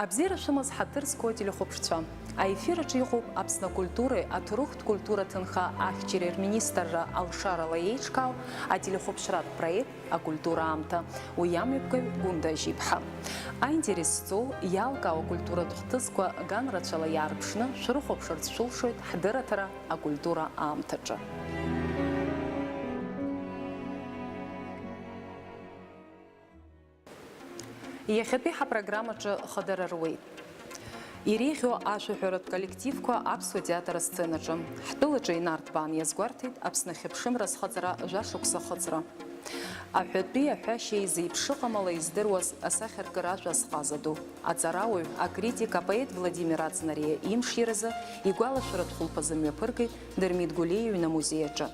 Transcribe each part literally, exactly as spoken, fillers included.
Абзиара шәымаз, ҳаҭыр зқәу ателехәаԥшцәа. Аефир аҿы иҟоуп Аԥсны акультуреи аҭоурыхтә культура ҭынха ахьчареи рминистрра алшарала еиҿкаау ателехәаԥшратә проект Акультура аамҭа, уи амҩаԥгаҩ Гәында Ажьиԥҳа. Аинтерес зҵоу, иалкаау акультуратә хҭысқәа ганрацәала иаарԥшны шәрыхәаԥшырц шәылшоит ҳдырраҭара Акультура аамҭаҿы. Иахьатәи ҳапрограммаҿы хадара руеит. Иреиӷьу ашәаҳәаратә коллективқәа аԥсуа театр асценаҿы. Ҳтәылаҿы инарҭбаан иазгәарҭеит Аԥсны ахьыԥшымра азхаҵара жәашықәса ахыҵра. Аҳәатәи аҳәашьа еизеиԥшыҟамала издыруаз асахьаркыра ажәа азҟаза ду, аҵарауаҩ, акритик, апоет Владимир Ацнариа имширазы игәалашәаратә хәылԥазы мҩаԥыргеит Дырмит Гәлиа иҩны амузеи аҿы.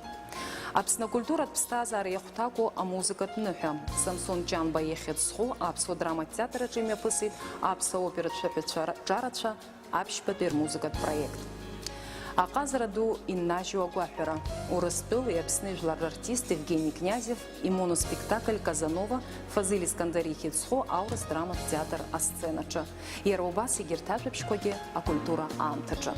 Аԥсны акультуратә ԥсҭазаара иахәҭаку амузыкатә ныҳәа. Самсон Ҷанба ихьӡ зху аԥсуа драматә театр аҿы имҩаԥысит аԥсуа оператә шәаҳәацәа ра-, ҿарацәа аԥшьбатәи рмузыкатә проект. Аҟазара ду иннажьу агәаҳәара. Урыстәылеи Аԥсни жәлар рартист Евгений Князев имоноспектакль Казанова Фазиль Искандер ихьӡ зху аурыс драматә театр асценаҿы. Иара убас егьырҭ ажәабжьқәагьы акультура аамҭаҿы.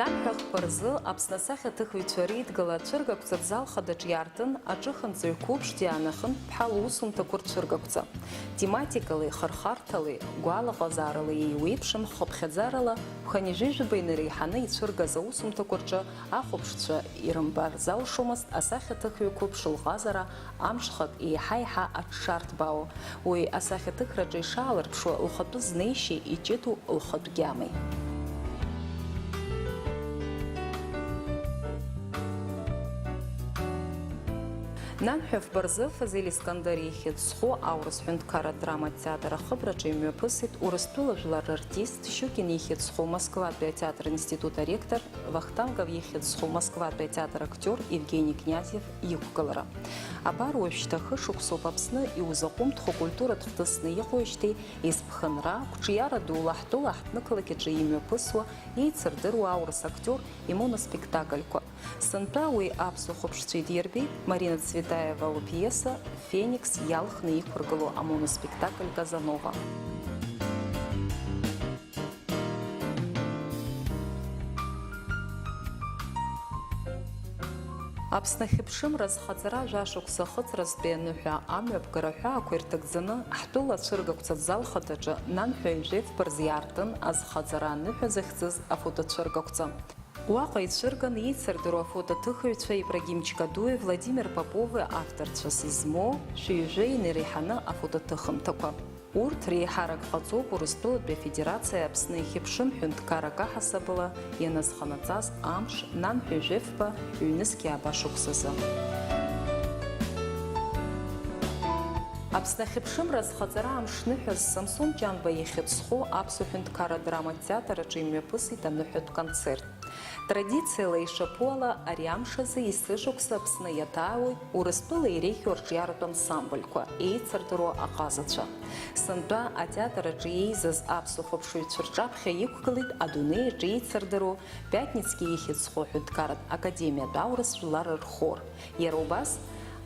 Нанҳәа хԥа рзы Аԥсны асахьаҭыхҩцәа реидгыла ацәыргақәҵатә зал хадаҿ иаартын аҿыханҵаҩ қәыԥш Диана Хынтә-ԥҳа лусумҭақәа рцәыргақәҵа. Тематикалеи хырхарҭалеи гәалаҟазаарала еиуеиԥшым, хыԥхьаӡарала ԥхынҩажәижәаба инареиҳаны ицәыргаз аусумҭақәа рҿы ахәаԥшцәа ирымбар залшомызт асахьаҭыхҩы қәыԥш лҟазара амҽхак еиҳа-еиҳа аҽшарҭбаау, уи асахьаҭыхраҿы ишаалырԥшуа лхатәы знеишьеи иҷыдоу лхатә гьамеи. Нанҳәа фба рзы Фазиль Искандер ихьӡ зху аурыс ҳәынҭқарратә драматә театр ахыбраҿы имҩаԥысит Урыстәыла жәлар рартист, Щукин ихьӡ зху Москватәи атеатр институт аректор Вахтангов ихьӡ зху Москватәи атеатр актиор Евгений Князев иқәгылара. Абар уажәшьҭа хышықәсоуп Аԥсны иузаҟәымҭхо культуратә хҭысны иҟоуижьҭеи изԥхынра, қәҿиара дула ҳтәыла ҳҭнықалақь аҿы имҩаԥысуа, еицырдыруа аурыс актиор имоноспектакльқәа. Сынтәа уи аԥсуа хәаԥшцәа идирбеит, Марина Цветаева лпиеса Феникс иалхны иқәыргылоу амоноспектакль Казанова. Аԥсны ахьыԥшымра азхаҵара жәашықәса ахыҵразтәи аныҳәа амҩаԥгара аҳәаақәа ирҭагӡаны, ҳтәыла ацәыргақәҵатә зал хадаҿы нанҳәа ҩажәи фба рзы иаартын азхаҵара аныҳәа захьӡыз афотоцәыргақәҵа. Уаҟа ицәырган еицырдыруа афотоҭыхыҩцәа Ибрагим Чкадуи Владимир Попови авторцәас измоу шәи ҩажәи инареиҳаны афотоҭыхымҭақәа. Урҭ реиҳарак ҟаҵоуп Урыстәылатәи Афедерациа Аԥсны ихьыԥшым ҳәынҭқаррак аҳасабала ианазханаҵаз амш, нанҳәа ҩажәи фба ҩнызқьи ааба шықәсазы. Аԥсны ахьыԥшымра азхаҵара амш ныҳәаз Самсон Ҷанба ихьӡ зху аԥсуа ҳәынҭқарра драматә театр аҿы имҩаԥысит аныҳәатә концерт. Традициала ишаԥу ала, ари амш азы есышықәса Аԥсны иаҭаауеит Урыстәыла иреиӷьу арҿиаратә ансамбльқәа, еицырдыруа аҟазацәа. Сынтәа атеатр аҿы еизаз аԥсуа хәаԥшыҩцәа рҿаԥхьа иқәгылеит адунеи аҿы еицырдыруа Пиатницки ихьӡ зху аҳәынҭқарратә академиатә аурыс жәлар рхор. Иара убас,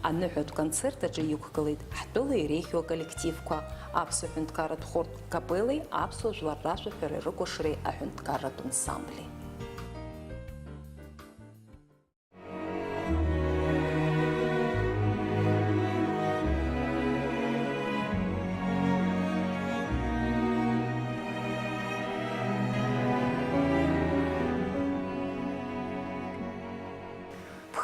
аныҳәатә концерт аҿы иқәгылеит ҳтәыла иреиӷьу аколлективқәа, аԥсуа ҳәынҭқарратә хортә капеллеи аԥсуа жәлар ражәаҳәареи рыкәашареи аҳәынҭқарратә ансамбли.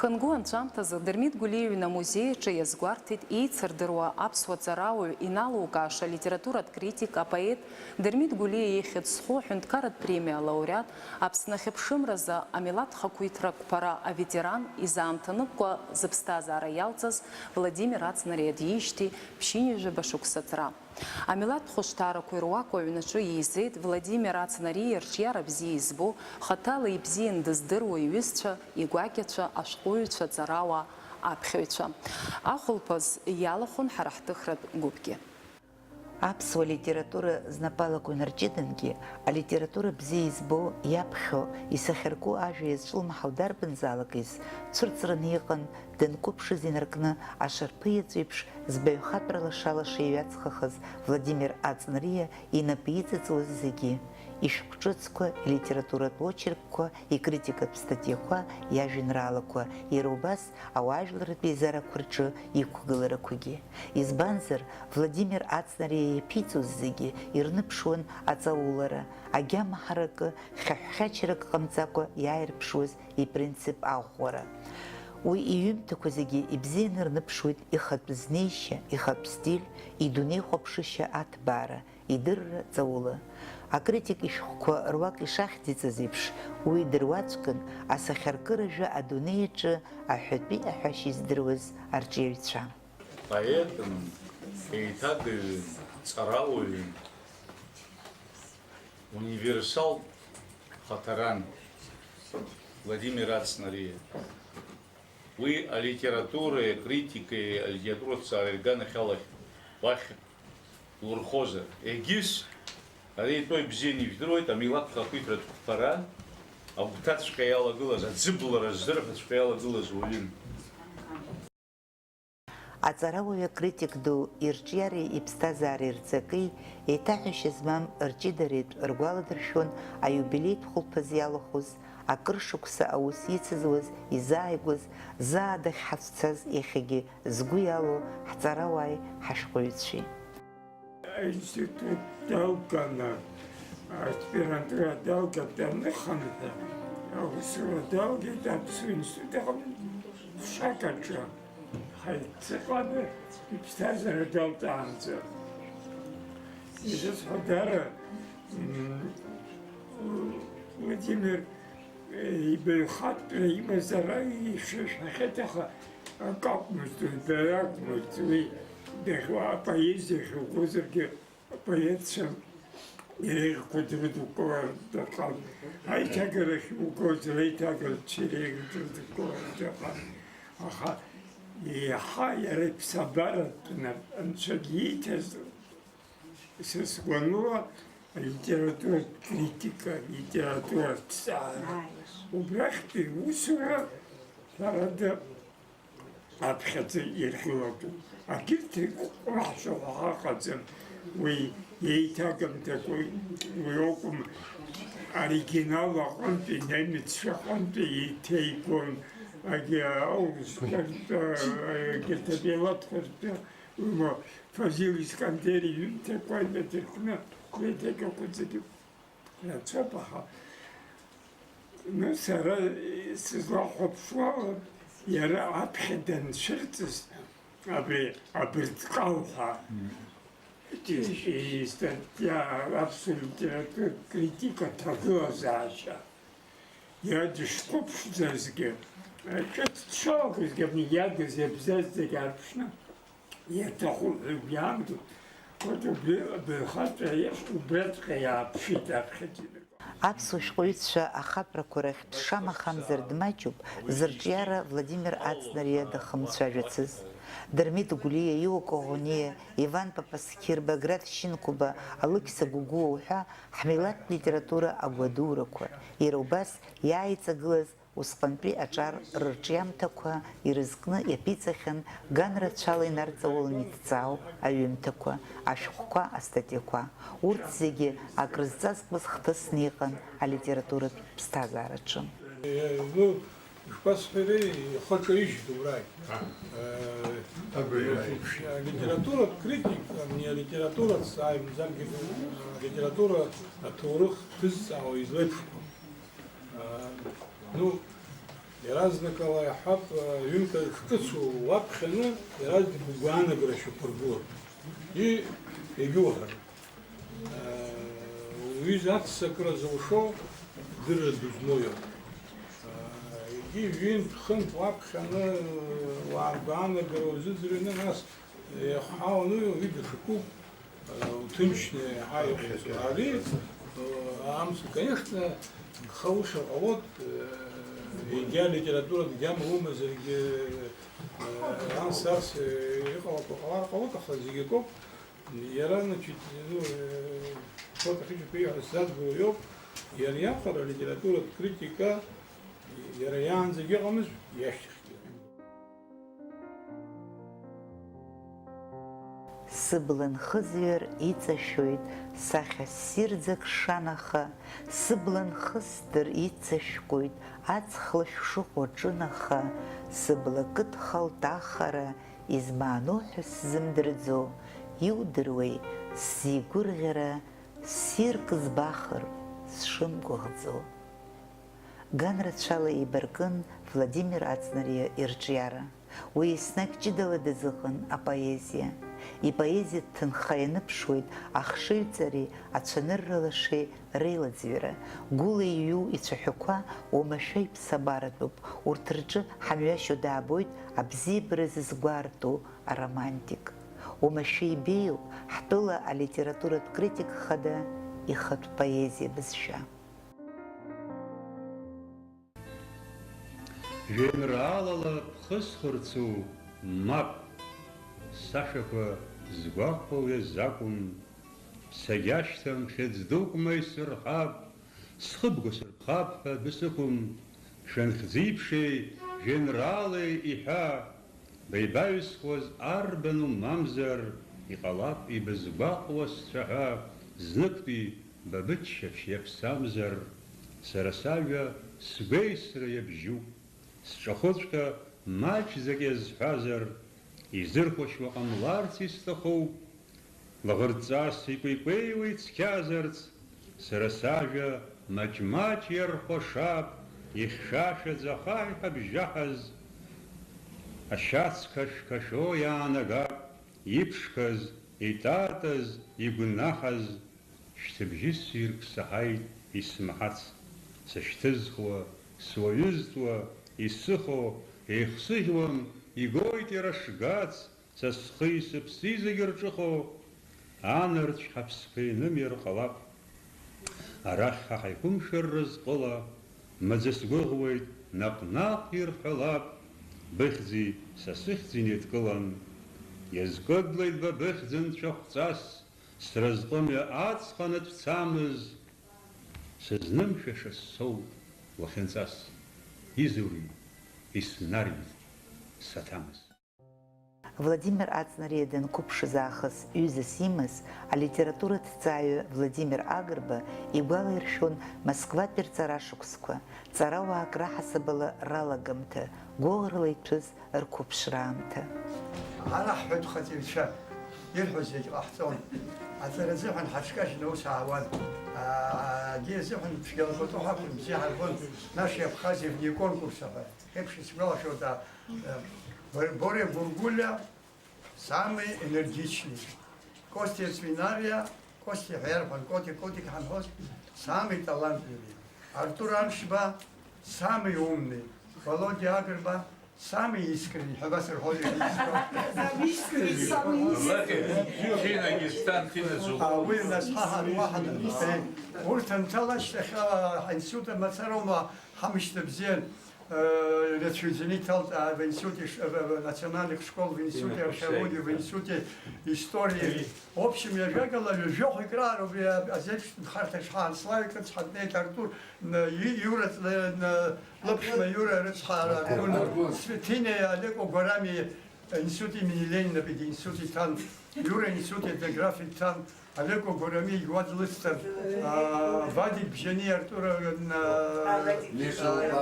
Ԥхынгәы анҵәамҭазы Дырмит Гәлиа иҩны амузеи аҿы иазгәарҭеит еицырдыруа аԥсуа ҵарауаҩ, иналукааша алитературатә критик, апоет, Дырмит Гәлиа ихьӡ зху аҳәынҭқарратә премиа алауреат, Аԥсны ахьыԥшымразы амилаҭ хақәиҭра қәԥара аветеран, изаамҭаныкәкәа зыԥсҭазаара иалҵыз Владимир Ацнариа диижьҭеи ԥшьынҩажәаба шықәса ҭра. Амилаҭтә хәышҭаарақәа ируаку аҩнаҿы еизеит Владимир Ацнариа ирҿиара бзиа избо, хаҭала ибзиан дыздыруа иҩызцәа, игәакьацәа, ашәҟәыҩҩцәа, аҵарауаа, аԥхьаҩцәа. Ахәылԥаз иалахәын ҳара ҳҭыхратә гәыԥгьы. Аԥсуа литература знапалақәа инарҷыдангьы, алитература бзиа избо, иаԥхьо, исахьарку ажәа иазҿлымҳау дарбанзаалак из, цәырҵраны иҟан, данқәыԥшыз инаркны ашарԥы иаҵәеиԥш, збаҩхатәра лаша-лаша иҩаҵхахыз Владимир Аҵнариа инапы иҵыҵуаз зегьы, ишәҟә ҿыцқәа, илитературатә очеркқәа, икритикатә статиақәа, иажәеинраалақәа, иара убас ауаажәларратә еизарақәа рҿы иқәгыларақәагьы. Избанзар, Владимир Аҵнариа иаԥиҵоз зегьы ирныԥшуан аҵаулара, агьама ҳаракы, хьаҳәхьачарак ҟамҵакәа иааирԥшуаз ипринцип аӷәӷәара. Уи иҩымҭақәа зегьы ибзианы рныԥшуеит ихатә знеишьа, ихатә стиль, идунеихәаԥшышьа аҭбаара, идырра ҵаула. Акритик ишәҟәқәа руак ишахьӡыҵаз еиԥш, уи идыруаҵәҟьан асахьаркыра жәа адунеи аҿы аҳәатәи аҳәашьа издыруаз арҿиаҩцәа. Поетын, еиҭагаҩын, ҵарауаҩын, универсалтә хаҭаран Владимир Аҵнариа. Уи алитературеи акритикеи, алитературатә ҭҵаареи рганахьала уахь лурхозар. Егьыс, ари итәоу ибзианы ижәдыруеит, амилаҭ хақәиҭратә қәԥара агәҭаҵәҟьа иалагылаз, аӡыблара здырҳәаҵәҟьа иалагылаз уаҩын. Аҵарауаҩ акритик ду ирҿиареи иԥсҭазаареи рҵаки еиҭаҳәашьа змам рҷыдареитә ргәаладыршәон аиубилеитә хәылԥаз иалахәыз, акыр шықәса аус ицызуаз, изааигәаз, заа дахьҳацәцаз иахьагьы згәы иалоу ҳҵарауааи ҳашәҟәыҩҩцәеи. Аинститут далганы, аспирантура далгатәи аныхынҳәы, аусура далгеит Аԥсуа институт аҟны ԥшак аҿы. Ҳаицыҟаны иԥсҭазаара далҵаанӡа. Изысҳәо дара, м, Владимир, э, ибаҩхатәра имазар ишәҳәахьеит, аха акы акәмызт, уи дара акәмызт, уи дахьуа-, апоезиа ахьугозаргьы, апоетцәа иреиӷьқәа дрыдукылартә ыҟан, аиҭагарахь иугоз реиҭагарцәа иреиӷьу дрыдукылартә ыҟан. Аха еиҳа иара иԥсабаратәны Анцәа дииҭаз, са сгәаныла, алитературатә критика, алитературатә ҭҵаара. Убрахьтәи иусура, ҳәарада, аԥхьаӡа ирхылатәуп. Агьырҭ иҟәраҳшьо ҳәа ҳаҟаӡам. Уи еиҭагамҭақәа, уи акәым, оригинал аҟынтәи, немеццәа рҟынтәи еиҭеигон, агьи аурысқәа ртәы, агьырҭ амилаҭқәа ртәы, ума Фазил Искандер иҩымҭақәа инадыркны, еиҭагақәа зегьы рацәоуп, аха, ну, сара сызлахәаԥшуала, иара аԥхьа данцәырҵыз, абри абырҵҟал ҳәа, мм, истатиа аԥсуа литературатә критика ҭагылазаашьа, иара дышқәыԥшӡазгьы, ҿыц дшалахәызгьы, абни иагыз иабзазҵаз аарԥшны, иаҭаху ҳәа игәы иаанагоит, урҭ убри абаҩхатәра иахь убраҵәҟьа иааԥшит аԥхьаӡа. Аԥсуа шәҟәыҩҩцәа ахаԥрақәа рахьтә шамахамзар дмаҷуп, зырҿиара Владимир Аҵнариа дахымцәажәацыз. Дырмит Гәлиа, Иуа Коӷониа, Иван Папасқьыр, Баграт Шьынқәба, Алықьса Гәыгәуа уҳәа ҳмилаҭтә литература агәадурақәа, иара убас иааиҵагылаз усҟантәи аҿар рырҿиамҭақәа ирызкны иаԥиҵахьан, ган рацәала инарҵаулан иҭҵаау аҩымҭақәа, ашәҟәқәа, астатиақәа. Урҭ зегьы акрызҵазкуаз хҭысны иҟан алитературатә ԥсҭазаараҿы. Ну, ишԥасҳәари, ихы аҿаижьит убрагь. Э, алитературатә критик, ами алитература, аимзаргьы, алитература аҭоурых ҭызҵаауа излеиԥшқәам. Ну, иаразнакала иаҳҳәап, ҩымҭа шҿыцу уаԥхьаны, иаразнак угәаанагара шьақәыргылап. И, егьуҳәар, уҩыза аццакра зылшо дырра ду змоу иоуп. Егьи ҩынтә-хынтә уаԥхьаны уааргәаанагара узыӡырҩны, нас иахәҳауаны уи даҽакуп. Уҭынчны иаҳа иҟоуҵо. Ари, амца, конечно, гха ушьа ҟалоит, егьа литературатә гьама умазаргьы, анс-арс иҟалақәо ҟалар ҟалоит, аха зегь акоуп. Иара, значит, ну, э, Шоҭа Хьыча-ԥа ииҳәаз сзадгыло иоуп, иара иахәара алитературатә критика, иара иаанӡагьы ыҟамызт, иашьҭахьгьы. Сыбла нхызҩар иҵашәоит, сахьа ссирӡак шанаха, сыбла нхыстыр ицашәкуеит, аҵх лашә шыҟоу аҿынаха, сыбла кыдхалт ахара, измааноу ҳәа сзымдырӡо, иудыруеи, сзигәырӷьара, ссирк збахыр, сшымгәыӷӡо. Ган рацәала еибаркын Владимир Аҵнариа ирҿиара. Уи еснагь ҷыдала дазыҟан апоезиа. Ипоезиатә ҭынха ианыԥшуеит ахшыҩҵареи ацәанырра лашеи реилаӡҩара. Гәыла иҩу ицәаҳәақәа уамашәа иԥсабаратәуп, урҭ рҿы ҳамҩашьо даабоит абзиабара зызгәаарту аромантик. Уамашәа ибеиоуп ҳтәыла алитературатә критик хада ихатә поезиа бызшәа. Жәеинраалала бхысхырцу, мап, сашәақәа згәахәуа уи азакәым, сагьашьҭам, хьыӡ дук ма исырҳап, схыбго сырԥхап ҳәа адәы сықәым, шәанхьӡи-ԥшеи, жәеинраалеи иҳәа, баҩ-баҩсхуаз арбану, мамзар, иҟалап ибызгәаҟуа сцәаҳәа, зныктәи ба быччаԥшь иаԥсамзар, сара сажәа сгәеисра иабжьуп, сҿахәыҵәҟьа маҷӡак иазҳәазар, изырхәашьуа ҟамларц исҭахуп, лаӷырӡҵас икәеикәеиуа ицқьазарц, сара сажәа маҷ-маҷ иархәашап, ихьшәашәаӡа ахаҳә иҳабжьаҳаз, ашьац қашәқашәо иаанагап, иԥшқаз, итатаз, игәнаҳаз, шьҭыбжьы ссирк саҳаит исмаҳац, сышьҭызхуа, суаҩызтәуа, исыхо, еихсыӷьуам, игоит иара шгац, са схи сыԥси зегь рҿыхо, анарцә ҳаԥсқәа инымиар ҟалап. Арахь ҳа ҳаиқәымшәар разҟыла, маӡа сгәыӷуеит, наҟ-наҟ ирҳәалап, быхьӡи са сыхьӡи неидкылан, иазкыдлеит ба быхьӡ нцәахәҵас, сразҟымҩа аҵх анатәцамыз, сызнымшәаша соуп лахьынҵас, изури, иснари саҭамыз. Владимир Аҵнариа данқәыԥшыз аахыс ҩызас имаз, алитератураҭҵааҩы Владимир Агрба игәалаиршәон Москватәи рҵара шықәсқәа, ҵарауаак раҳасабала ралагамҭа, гәыӷрала иҭәыз рқәыԥшра аамҭа. Ҳара ҳҳәатәхаҵаҩцәа ирҳәо зегь ҟаҳҵон. Аҵара азыҳәан ҳаҽкажьны аус аауан. Аагьы азыҳәан цәгьала пату ҳақәын, бзиа ҳарбон, наши Абхазии вне конкурса ҳәа. Еиԥш исгәалашәоит, а, Бор-, Боря Гургуля самый энергичный. Костя Свинариа, Костя ҳәа иарҳәон, Котик, Котик ҳанҳәоз, самый талантливый. Артур Аншба самый умный. Володя Агрба самый искренний ҳәа абас рҳәоит. Самый искренний, самый искренний. Ҭинагьы сҭан, Ҭина зуқәа. А, уи нас ҳа ҳаруаҳа, урҭ анҭала ашьҭахь, а, ҳаинститут мацароума ҳамышьҭа бзиан, э, рацәаҩӡаны иҭалт, а, в институте ш-, э, в, в национальных школ, в институте археологии, в институте истории. В общем, ҩажәагала, ҩажәохәик раара убри, а, азеиԥш нхарҭаҿ ҳаан, Славик рыцҳа днеит, Артур, н-, и-, Иура, н-, н-, Лыԥшәма Иура рыцҳа, Аргәын, Аргәын. Светине, Алеко Гәарами, институт имени Ленина пединститут иҭан, Иура институт етнографиа иҭан, Алеко Гәарами иуа длыцҭан, а, Вадик Бжьани, Артур, а, Миша а, Луба.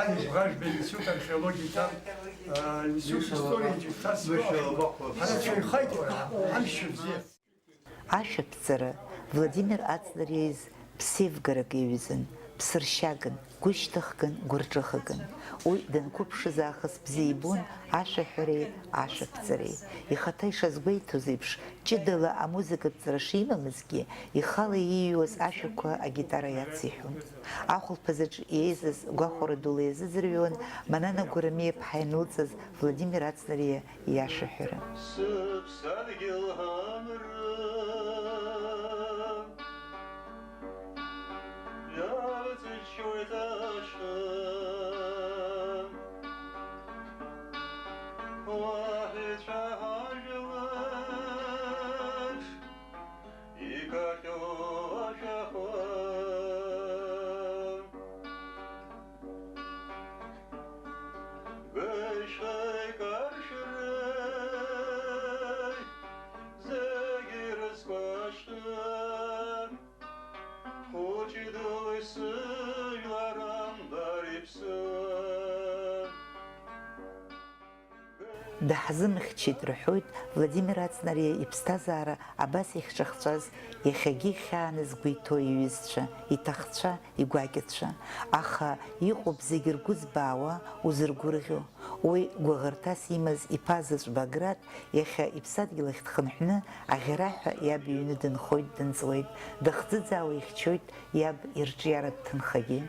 Али Бӷажәба институт археологиа иҭан, а, институт Миша истории Луба. Иҭан. Миша Луба. Ҳарацәаҩхеит уара, амшьцәа бзиа. Ашәаԥҵара Владимир Аҵнариа изы ԥсеивгарак иаҩызан, ԥсыршьаган, гәышьҭыхган, гәырҿыхаган. Уи данқәыԥшыз аахыс бзиа ибон ашәаҳәареи ашәаԥҵареи. Ихаҭа ишазгәеиҭоз еиԥш, ҷыдала амузыкатә ҵара шимамызгьы, ихала ииҩуаз ашәақәа агитара иациҳәон. Ахәылԥазаҿ иеизаз гәахәара дула иазыӡырҩуан Манана Гәырами-иԥҳа ианылҵаз Владимир Аҵнариа иашәаҳәара. Сыԥсадгьыл амра иалҵыҷҷоит ашәа, уаҳәацәа ҳажәлар. Даҳзымхьчеит рҳәоит Владимир Аҵнариа иԥсҭазаара абас иахьҿахҵәаз, иахьагьы ихьааны згәы иҭоу иҩызцәа, иҭахцәа, игәакьацәа. Аха иҟоуп зегь ргәы збаауа, узыргәырӷьо. Уи гәыӷырҭас имаз иԥа заҵә Баграт иахьа иԥсадгьыл ахь дхынҳәны, аӷьараҳәа иаб иҩны дынхоит, дынҵуеит, дыхӡыӡаауа ихьчоит иаб ирҿиаратә ҭынхагьы.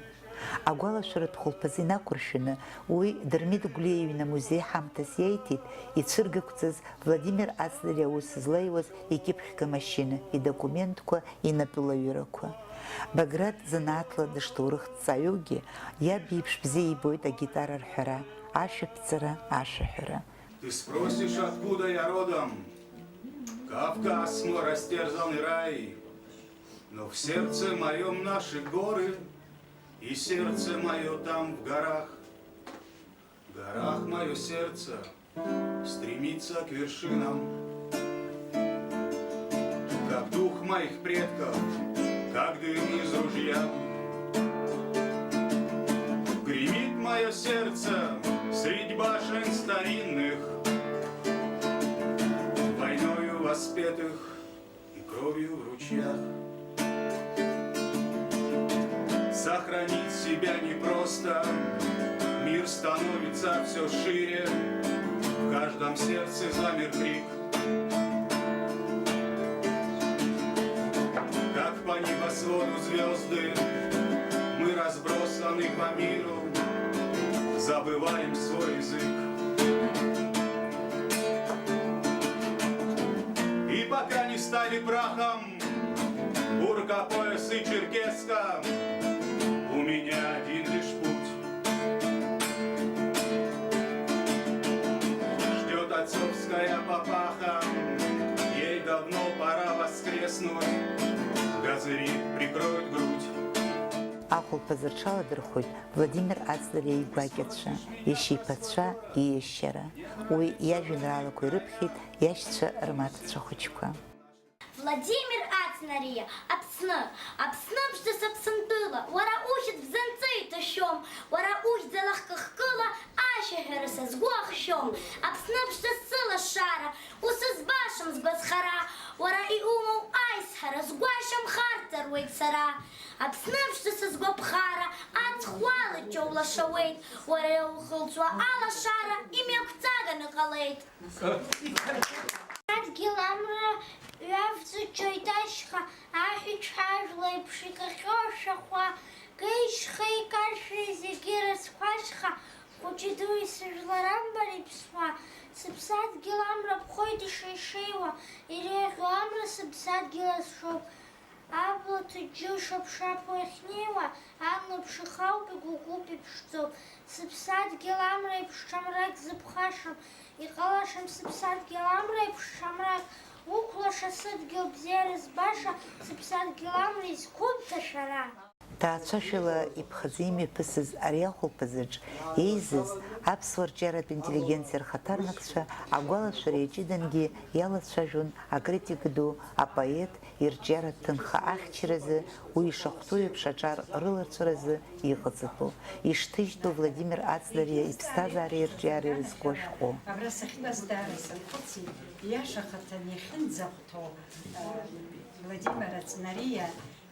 Агәалашәаратә хәылԥазы инақәыршәаны, уи Дырмит Гәлиа иҩны амузеи ҳамҭас иеиҭеит ицәыргақәҵаз Владимир Аҵнариа аус злаиуаз икьыԥхьга машьына, идокументқәа, инапылаҩырақәа. Баграт занааҭла дышҭоурыхҭҵааҩугьы, иаб иеиԥш бзиа ибоит агитара арҳәара, ашәаԥҵара, ашәаҳәара. Ты спросишь, откуда я родом? Кавказ, мой растерзанный рай. Но в сердце моём наши горы, и сердце моё там в горах. В горах моё сердце стремится к вершинам, как дух моих предков, как дым из ружья. Гремит моё сердце средь башен старинных, войною воспетых и кровью в ручьях. Сохранить себя непросто, мир становится всё шире, в каждом сердце замер крик. Как по небосводу звёзды, мы разбросаны по миру, забываем свой язык. И пока не стали прахом бурка, пояс и черкеска, у меня один лишь путь. Ждёт отцовская папаха, ей давно пора воскреснуть, газыри прикроют грудь. Ахәылԥазы рҽаладырхәит Владимир Аҵнариа игәакьацәа, иашьеиԥацәа, ииашьара. Уи иажәеинраалақәа ирыԥхьеит иашьцәа рмаҭацәа хәыҷқәа. Владимир Аҵнариа, Аԥсны, Аԥсны ԥшӡа сыԥсынтәыла, уара ухьӡ бзанҵы иҭашәом, уара ухьӡ алахкахкыла ашәаҳәара са сгәы ахшәом. Аԥсны ԥшӡа сылашара, усызбашам сгәазхара, уара иумоу аизҳара сгәашьамхарҭа руеит сара. Аԥсны ԥшӡа са сгәаԥхара, аҵх уалыҷҷо улашауеит, уара иухылҵуа алашара имҩақәҵаганы ҟалеит. Адгьыл амра ҩавҵыҷҷоит ашьха, аҳәиҽҳәа ажәла еиԥш икахьоу ашәахәа, геи шьхеи каршәреи зегьы рыцқәа ашьха, хәыҷи дуи сыжәлар амбар иԥсуа, сыԥсадгьыл амра ԥхоит ишеишеиуа, иреиӷьу амра сыԥсадгьыл азшоуп. Абла ҭыџьџьы шапшапуа иахьнеиуа, ан лаԥшыха ауп, игәыгәуп, иԥшӡоуп. Сыԥсадгьыл амра еиԥш ҽа мрак зыԥхашам, иҟалашам сыԥсадгьыл амра еиԥш ҽа мрак, уқәлаша сыдгьыл бзиара збаша, сыԥсадгьыл амра изқәымҭа шәара. Ҭаацәашәала иԥхаӡа имҩаԥысыз ари ахәылԥазыҿ еизаз аԥсуа рҿиаратә интеллигенциа рхаҭарнакцәа агәалашәара иаҷыдангьы иалацәажәон акритик ду, апоет, ирҿиаратә ҭынха ахьчаразы, уи ишахәҭоу еиԥш аҿар рыларҵәаразы иҟаҵатәу, ишҭыжьтәу Владимир Аҵнариа иԥсҭазаареи рҿиареи рызку ашәҟәы. Абра сахьтәаз даара сазхәыцит, иаша хаҭан иахьынӡахәҭоу, э, Владимир Аҵнариа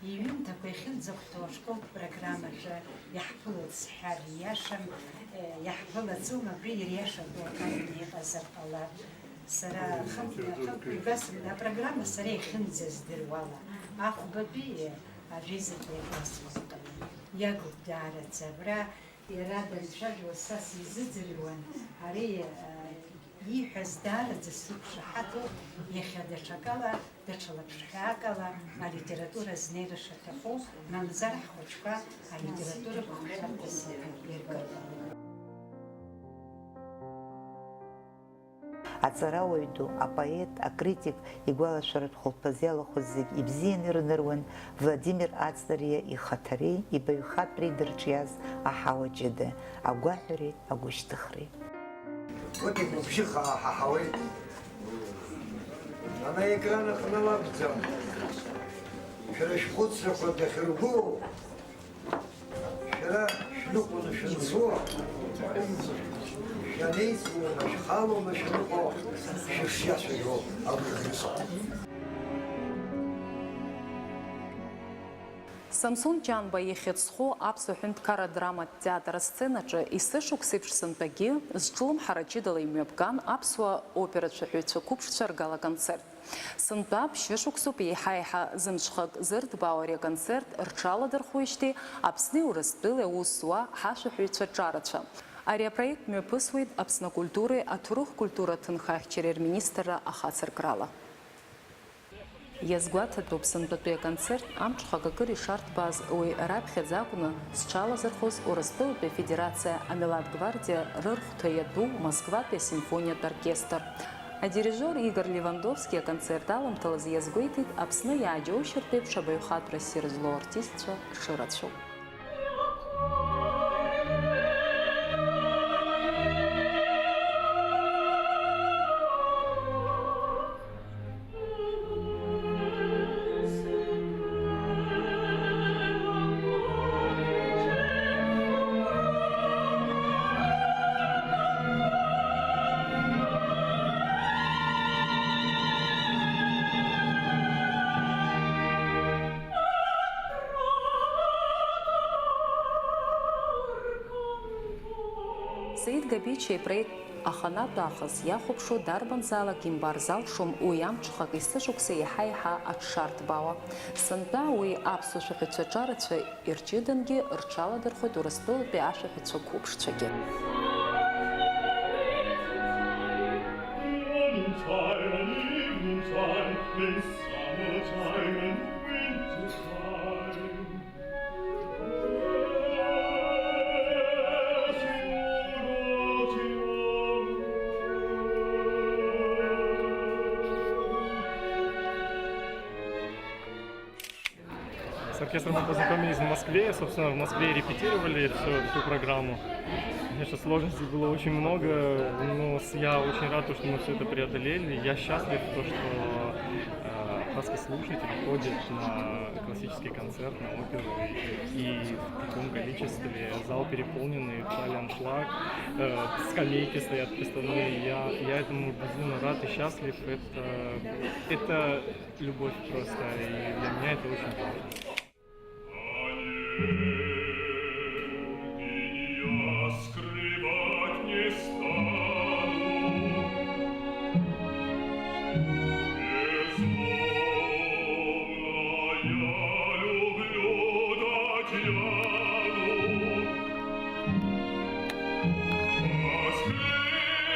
иҩымҭақәа иахьынӡахәҭоу ашколтә программаҿы иаҳԥылоит сҳәар ииашам, э, иаҳԥылаӡом, абри ириашатәу акадрны иҟазар ҟалап. Сара хынтә-хынтә ибасымда апрограмма сара иахьынӡаздыруала, ахәбатәи ажәеизатәи аклассқәа рҟны иагуп даараӡа. Абра иара данцәажәо са сизыӡырҩуан, ари, а, ииҳәаз даараӡа сзықәшаҳаҭуп, иахьа даҽакала, даҽа лаԥшхьаакала алитература азнеира шаҭаху, мамзар ҳхәыҷқәа алитература гәыхшәарҭас иркын. Аҵарауаҩ ду, апоет, акритик, игәалашәаратә хәылԥазы иалахәыз зегь ибзианы ирныруан Владимир Аҵнариа ихаҭареи ибаҩхатәреи дырҿиаз аҳауа ҷыда, агәаҳәареи агәышьҭыхреи. Кодик убжьы хаа ҳаҳауеит. Ана екран аҟны лакәӡам. Шәара шәхәыцрақәа дахьыргәылоу, шәара Шәыҟоума шәынҵәо, шәанеизуа, шәхалоума шәаныҟоу, шәышиацәажәо абри аҩыза. Самсон Ҷанба ихьӡ зху аԥсуа ҳәынҭқарра драматә театр асценаҿы есышықәсеиԥш сынтәагьы зҿлымҳара ҷыдала имҩаԥган аԥсуа опера цәаҳәаҩцәа қәыԥшцәа ргала концерт. Сынтәа ԥшьышықәсоуп еиҳа-еиҳа зымҽхак зырҭбаау ари аконцерт рҽаладырхәуеижьҭеи Аԥсни Урыстәылеи аус зуа ҳашәаҳәаҩцәа ҿарацәа. Ари апроект мҩаԥысуеит Аԥсны акультуреи аҭоурых-культура ҭынхахьчареи рминистрра ахацыркрала. Иазгәаҭатәуп сынтәатәи аконцерт амҽхак акыр ишарҭбааз, уи раԥхьаӡа акәны зҽалазырхәыз Урыстәылатәи Афедерациа амилаҭ гвардиа рырхәҭа иатәу Москватәи асимфониатә оркестр. Адирижиор Игор Левандовски аконцерт аламҭалаз иазгәеиҭеит Аԥсны иааџьоушьартә еиԥш абаҩхатәра ссир злоу артистцәа шырацәоу. Саид Габичиа ипроект аханатә аахыс иахәаԥшуа дарбанзаалак имбар залшом уи амҽхак есышықәса еиҳа-еиҳа аҽшарҭбаауа. Сынтәа уи аԥсуа шәаҳәацәа ҿарацәа ирҷыдангьы рҽаладырхәеит Урыстәылатәи ашәаҳәацәа қәыԥшцәагьы. С оркестром мы познакомились в Москве, собственно, в Москве репетировали всю, всю программу. Конечно, сложностей было очень много, но с- я очень рад, что мы все это преодолели. Я счастлив, то, что э, абхазский слушатель ходит на классический концерт, на оперу, и, и в таком количестве. Зал переполненный, в зале аншлаг, э, скамейки стоят приставные. Я, я этому безумно рад и счастлив. Это, это любовь просто, и для меня это очень важно. Скрывать не стану, безумно я люблю Татьяну.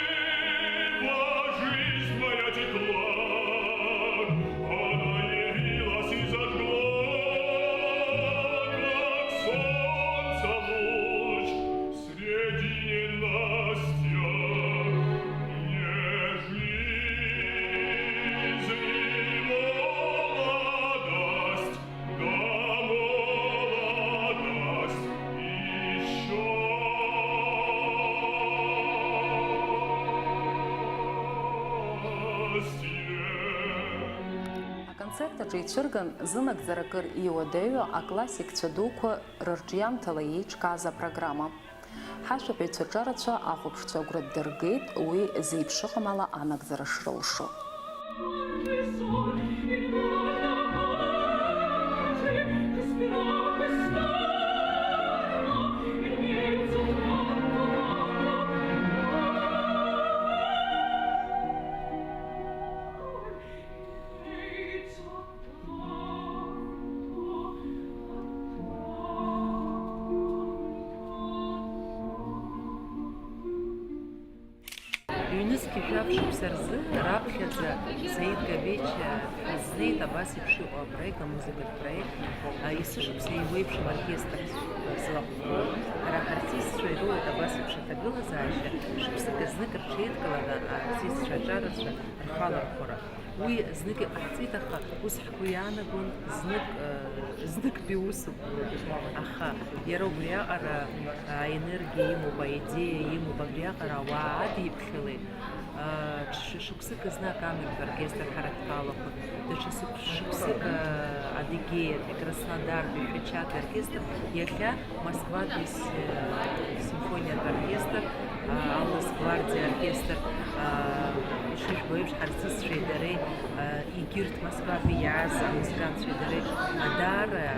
Тоскливо жизнь моя текла, она явилась и зажгла, как солнце луч среди ненастья. Не жизнь и молодость, да молодость и счастье. Аконцерт аҿы ицәырган зынагӡара акыр иуадаҩу аклассикцәа дуқәа рырҿиамҭала еиҿкааз апрограмма. Ҳашәаҳәаҩцәа ҿарацәа ахәаԥшцәа агәра ддыргеит уи зеиԥш ыҟам ала анагӡара шрылшо. Ҩнызқьи жәаф шықәса рзы раԥхьаӡа Саид Габечиа ҳазнеит абас еиԥш иҟоу апроект, амузыкатә проект, а, есышықәса еиуеиԥшым оркестр злахәхо, ҳара ҳартистцәа ирылоит абас еиԥш аҭагылазаашьа, шықәсык азнык рҽеидкыланы артистцәа аҿарацәа рхалархәра. Уи знык иҟаҳҵеит, аха ус ҳгәы иаанагон, знык, э, зныкгьы усуп. Аха иара убриаҟара аенергиа имоуп, аидеиа имоуп, абриаҟара ауаа адиԥхьалеит. Ҽ-, шықәсык зны акамертә оркестр ҳара ҳтәалахәын, даҽа сықә-, шықәсык, а, Адыгеиатәи, Краснодартәи, Шәачатәи оркестр, иахьа Москватәи с-, симфониатә оркестр, а, Аурыс гвардиа оркестр, а, ишыжәбо еиԥш, ҳарҵысшәеи дареи, а, егьырҭ Москватәи иааз амузыкантцәеи дареи, а, даара,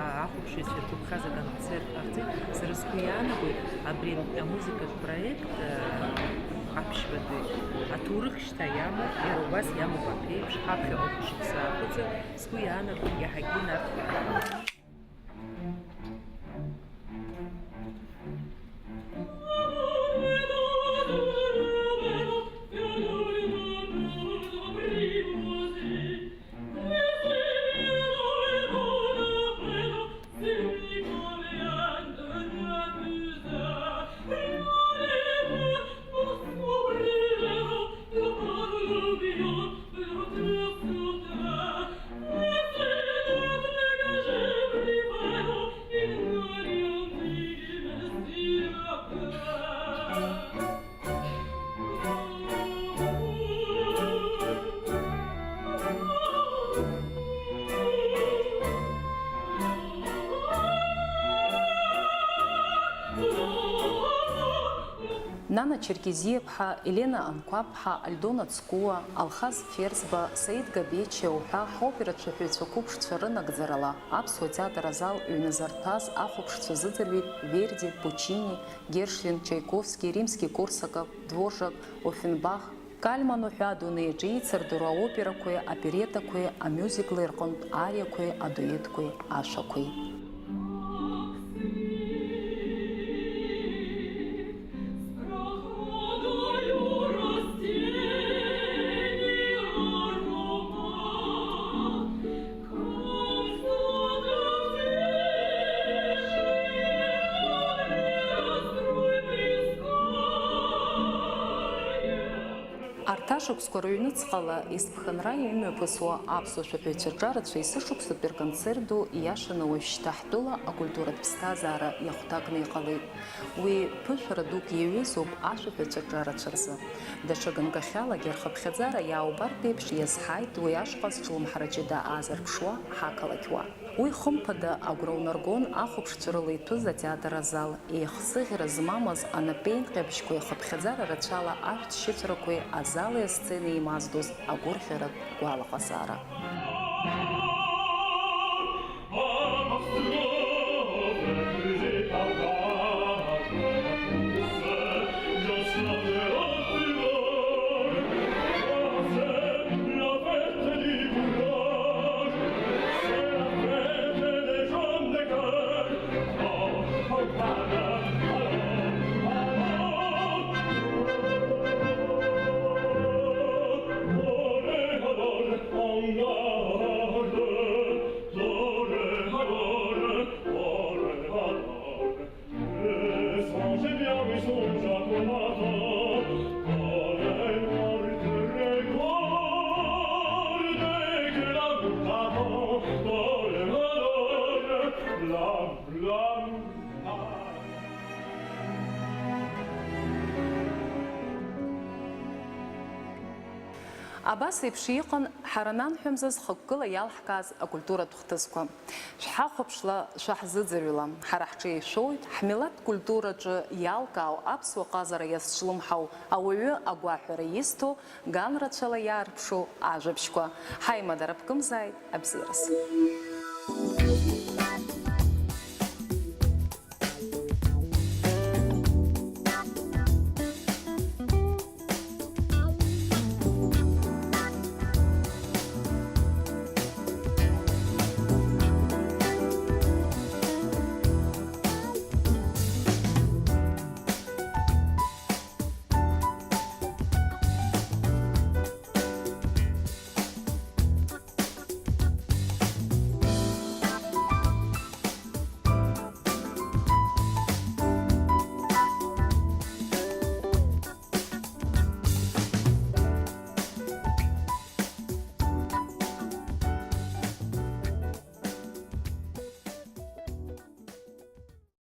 а, ахәаԥшыҩцәа иргәаԥхаз аконцерт ҟарҵеит. Сара сгәы иаанагоит, абри амузыкатә проект, а, аԥшьбатәи аҭоурых шьҭа иамоуп, иара убас иамоуп аԥеиԥш, ҳаԥхьаҟа шықәса аҟаҵа, сгәы иаанагоит, иаҳагьы инарҭбаап. Нана Черкезиаԥҳа, Елена Анқәабԥҳа, Альдона Цкуа, Алхас Ферзба, Саид Габечиа уҳәа ҳоператә шәаҳәаҩцәа қәыԥшцәа рынагӡарала аԥсуа театр азал ҩназырҭәаз ахәаԥшцәа зыӡырҩит Верди, Пучини, Гершлин, Чайковски, Римски-Корсаков, Дворжак, Оффенбах, Кальман уҳәа адунеи аҿы еицырдыруа аоперақәеи аопереттақәеи амюзикли рҟынтә ариақәеи адуетқәеи ашәақәеи. Арҭ ашықәсқәа рыҩнуҵҟала есԥхынра имҩаԥысуа аԥсуа шәаҳәаҩцәа рҿарацәа есышықәсатәи рконцерт ду ииашаны уажәшьҭа ҳтәыла акультуратә ԥсҭазаара иахәҭакны иҟалеит. Уи ԥышәара дук иаҩызоуп ашәаҳәаҩцәа рҿарацәа рзы. Даҽа ганкахьалагьы рхыԥхьаӡара иааубартә еиԥш иазҳаит уи ашҟа зҿлымҳара ҷыда аазырԥшуа ҳақалақьуаа. Уи хымԥада агәра унаргон ахәаԥшцәа рыла иҭәыз атеатр азал, еихсыӷьра змамыз анапеинҟьабжьқәеи ахыԥхьаӡара рацәала ашәҭшьыҵәрақәеи азали асценеи еимаздоз агәырӷьаратә гәалаҟазаара. Абас еиԥш иҟан ҳара нанҳәамза зхықәкыла иалҳкааз акультуратә хҭысқәа. Шәҳахәаԥшла, шәаҳзыӡырҩла, ҳара ҳҿы ишәоит, ҳмилаҭтә культураҿы иалкаау аԥсуа ҟазара иазҿлымҳау ауаҩы агәаҳәара изҭо, ганрацәала иаарԥшу ажәабжьқәа. Ҳаимадара ԥкымзааит, абзиараз!